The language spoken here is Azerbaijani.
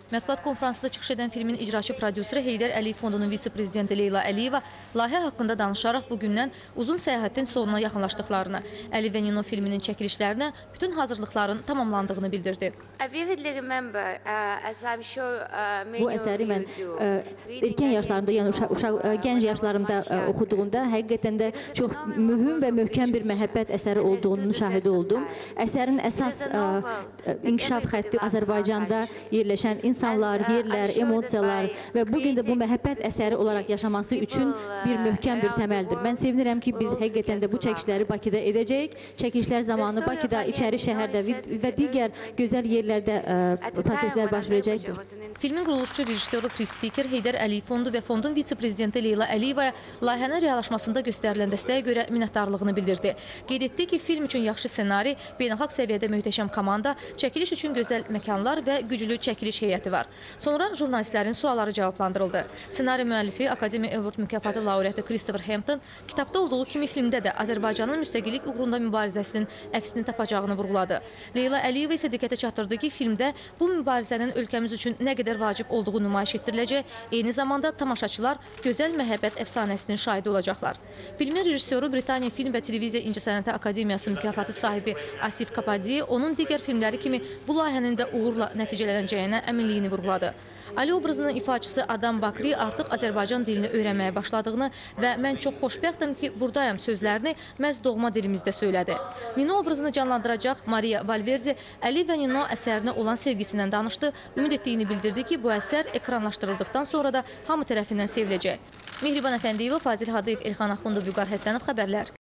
Mətbuat konfransında çıxış edən filmin icraçı prodüseri Heydər Əliyev Fondunun vitse-prezidenti Leyla Əliyeva layihə haqqında danışaraq bugündən uzun səyahətin sonuna yaxınlaşdıqlarını, Əli və Nino filminin çəkilişlərinə bütün hazırlıqların tamamlandığını bildirdi. Bu əsəri mən erkən yaşlarımda, yəni uşaq, gənc yaşlarımda oxuduğumda həqiqətən də çox mühüm və möhkəm bir məhəbbət əsəri olduğunun şahidi oldum. Əsərin əsas inkişaf xətti Azərbaycanda yerləşən insanlar, yerlər, emosiyalar və bugün də bu məhəbbət əsəri olaraq yaşaması üçün bir möhkəm bir təməldir. Mən sevinirəm ki, biz həqiqətən də bu çəkilişləri Bakıda edəcəyik. Çəkilişlər zamanı Bakıda, içəri şəhərdə və digər gözəl yerlərdə proseslər baş verəcəkdir. Filmin quruluşçu rejissoru Chris Ticker, Heydər Əliyev Fondu və fondun vitse-prezidenti Leyla Əliyevaya layihənin reallaşmasında göstərilən dəstəyə görə minnətdarlığını bildirdi. Qeyd etdi ki, film üçün yaxşı ssenari, beynəlxalq səviyyədə möhtəşəm komanda, çəkiliş üçün gözəl məkanlar və güclü çəkiliş heyəti var. Sonra jurnalistlərin sualları cavablandırıldı. Ssenari müəllifi Akademiya Award mükafatı laureatı Christopher Hampton kitabda olduğu kimi filmdə də Azərbaycanın müstəqillik uğrunda mübarizəsinin əksini tapacağını vurğuladı. Leyla Əliyeva isə diqqətə çatdırdı ki, filmdə bu mübarizənin ölkəmiz üçün nə qədər vacib olduğu nümayiş etdiriləcək, eyni zamanda tamaşaçılar gözəl məhəbbət əfsanəsinin şahidi olacaqlar. Filmin rejissoru Britaniya Film və Televiziya İncəsənəti Akademiyası mükafatı sahibi Asif Kapadiye onun digər filmləri kimi bu layihənin də uğurla nəticələnəcəyinə əminliyini vurğuladı. Ali obrazının ifaçısı Adam Bakri artıq Azərbaycan dilini öyrənməyə başladığını və mən çox xoşbəxtəm ki, buradayam sözlərini məhz doğma dilimizdə söylədi. Nino obrazını canlandıracaq Maria Valverde Əli və Nino əsərinə olan sevgisindən danışdı, ümid etdiyini bildirdi ki, bu əsər ekranlaşdırıldıqdan sonra da hamı tərəfindən seviləcək. Mehriban Əfəndiyeva, Fazil Hadiyev, Elxan Axundov, Vüqar Həsənov xəbərlər.